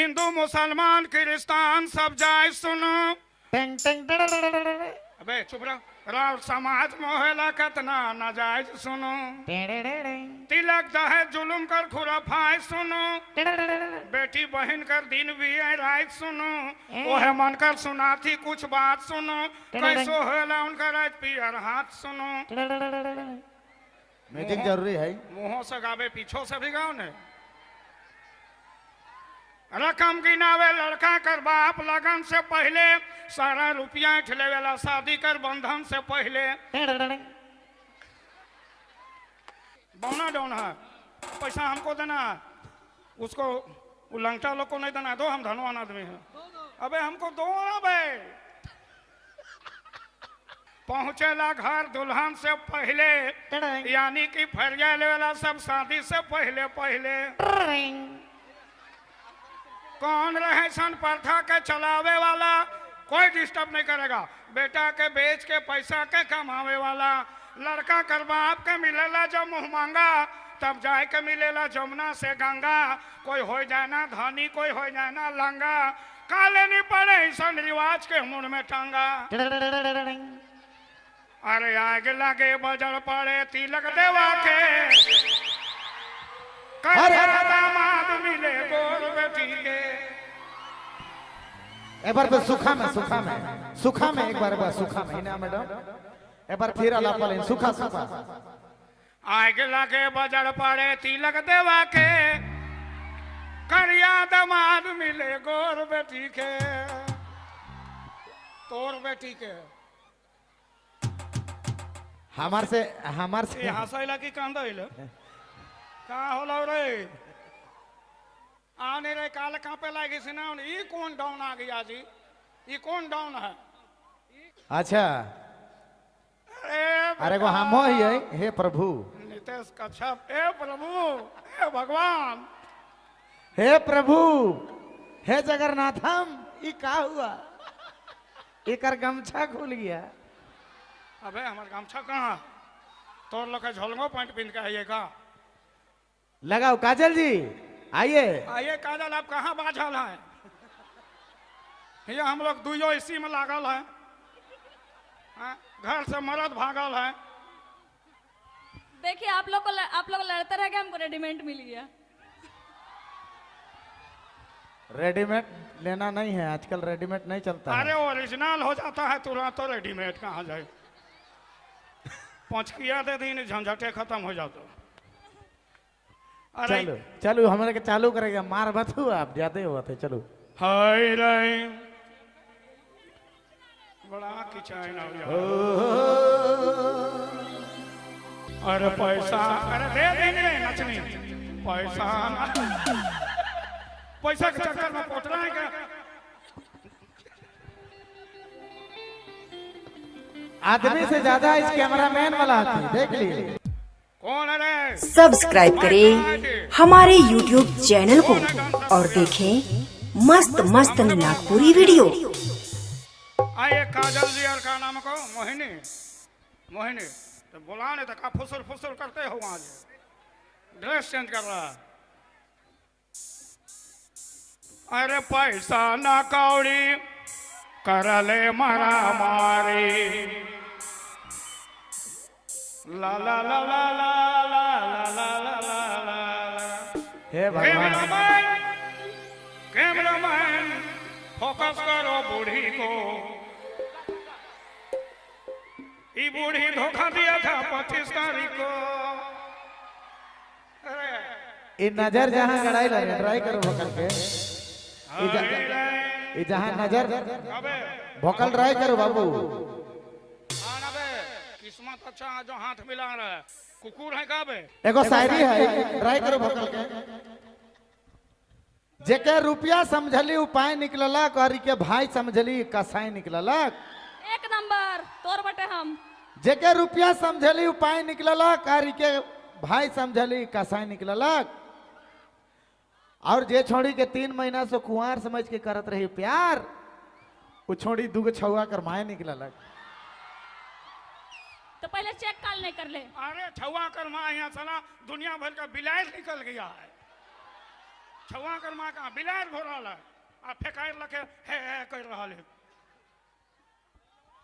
हिंदू मुसलमान क्रिस्तान सब जाए सुनो। अबे चुप रहो। राव समाज मोहला कतना नाजायज सुनो। तिलक दहे जुलुम कर खुराफाए सुनो। बेटी बहन कर दिन भी है रात सुनो। ओहे मन कर सुनाती कुछ बात सुनो। कैसो होला उनका रात पियर हाथ सुनो। म्यूजिक जरूरी है। मुँहों से गावे पीछों से भी गाओ ने। रकम गिनावे लड़का कर बाप लगन से पहले, सारा रुपया ठलेवेला शादी कर बंधन से पहले। बौना डाउन है, पैसा हमको देना है, उसको वो लंगटा लोग को नहीं देना। दो, हम धनवान आदमी हैं। अबे हमको दो ना बे। पहुँचेला घर दुल्हन से पहले, यानी कि फरिया लेवेला सब शादी से पहले पहले। कौन रहे सन प्रथा के चलावे वाला, कोई डिस्टर्ब नहीं करेगा। बेटा के बेच के पैसा के कमावे वाला। लड़का कर बाप के मिलेला जब मुँह मांगा, तब जाए के मिलेला जमुना से गंगा। कोई हो जाए ना धनी, कोई हो जाए ना लंगा। काले नहीं पड़े सन रिवाज के मुंह में टांगा। अरे आग लगे बजर पड़े तिलक देवा के, दामाद मिले गोर बेटी के। एक बार बस सूखा में, सूखा में, सूखा में एक बार बस सूखा में ना मैडम, एक बार फिर अला पलेन सूखा सूखा। आग लगे बजर पड़े तिलक देवा के, करिया दामाद मिले गोर बेटी के, तोर बेटी के। हमार से, हमार से हंसैला की कांदैला का होला रे? आने रे काल कांपे लागी से ना। ई कौन डाउन आ गया जी? ई कौन डाउन है? अच्छा अरे को हम ही है। हे प्रभु नितेश कच्छप, हे प्रभु, हे भगवान, हे प्रभु, हे जगन्नाथम, ई का हुआ? एकर गमछा खुल गया। अबे हमार गमछा कहाँ? तोर लोग के झोलंगो पैंट पहन के आइए का? लगाओ काजल जी, आइए आइए काजल, आप कहाँ बाझल हैं? ये हम लोग दुइयो इसी में लागल है, घर से मरद भागल है। देखिए आप लोग को, आप लोग लड़ते रह गए, हमको रेडीमेड मिल गया। रेडीमेड लेना नहीं है आजकल, रेडीमेड नहीं चलता। अरे ओरिजिनल हो जाता है तुरंत, तो रेडीमेड कहाँ जाए? पहुँचकिया दे दी, झंझटे खत्म हो जाता। अरे चलो चलो हमारे के चालू करेगा, मार मत हो आप, ज्यादा हुआ थे। चलो हाय रे बड़ा खिंचाई ना हो। अरे पैसा, अरे दे देंगे नचनी पैसा, पैसा के चक्कर में पोटरा है क्या? आदमी से ज्यादा इस कैमरामैन वाला आती, देख लीजिए। कौन है? सब्सक्राइब करें हमारे YouTube channel को और देखें मस्त मस्त नागपुरी वीडियो। आइए काजल जी और का नाम को मोहिनी, मोहिनी तो बुलाने तक का फुसुर फुसुर करते हो आज, ड्रेस चेंज कर रहा है। अरे पैसा ना कौड़ी करले मारा मारी, ला ला ला ला ला ला ला ला ला ला। हे भगवान, कैमरामैन फोकस करो बूढ़ी को, ई बूढ़ी धोखा दिया था 25 तारीख को। अरे ये नजर जहाँ गड़ाई लगे ट्राई करो भोकल के, ये जहाँ नजर भोकल ट्राई करो बाबू। किस्मत अच्छा है जो हाथ मिला रहा है, कुकुर है का बे? एगो शायरी है, ट्राई करो भोकल के। जेके रुपया समझली उपाय निकललक, और के भाई समझली कसाई निकललक। एक नंबर तोर बटे हम। जेके रुपया समझली उपाय निकललक, और के भाई समझली कसाई निकललक। और जे छोड़ी के 3 महीना से कुंवार समझ के करत रही प्यार, वो छोड़ी दुगो छुआ कर माए निकललक। तो पहले चेक काल नहीं कर ले। अरे छुआ कर माँ यहाँ साला दुनिया भर का बिलाय निकल गया है। छुआ कर माँ कहाँ बिलार घोरल है आ फेंकाइर लके हे हे कर रहल है।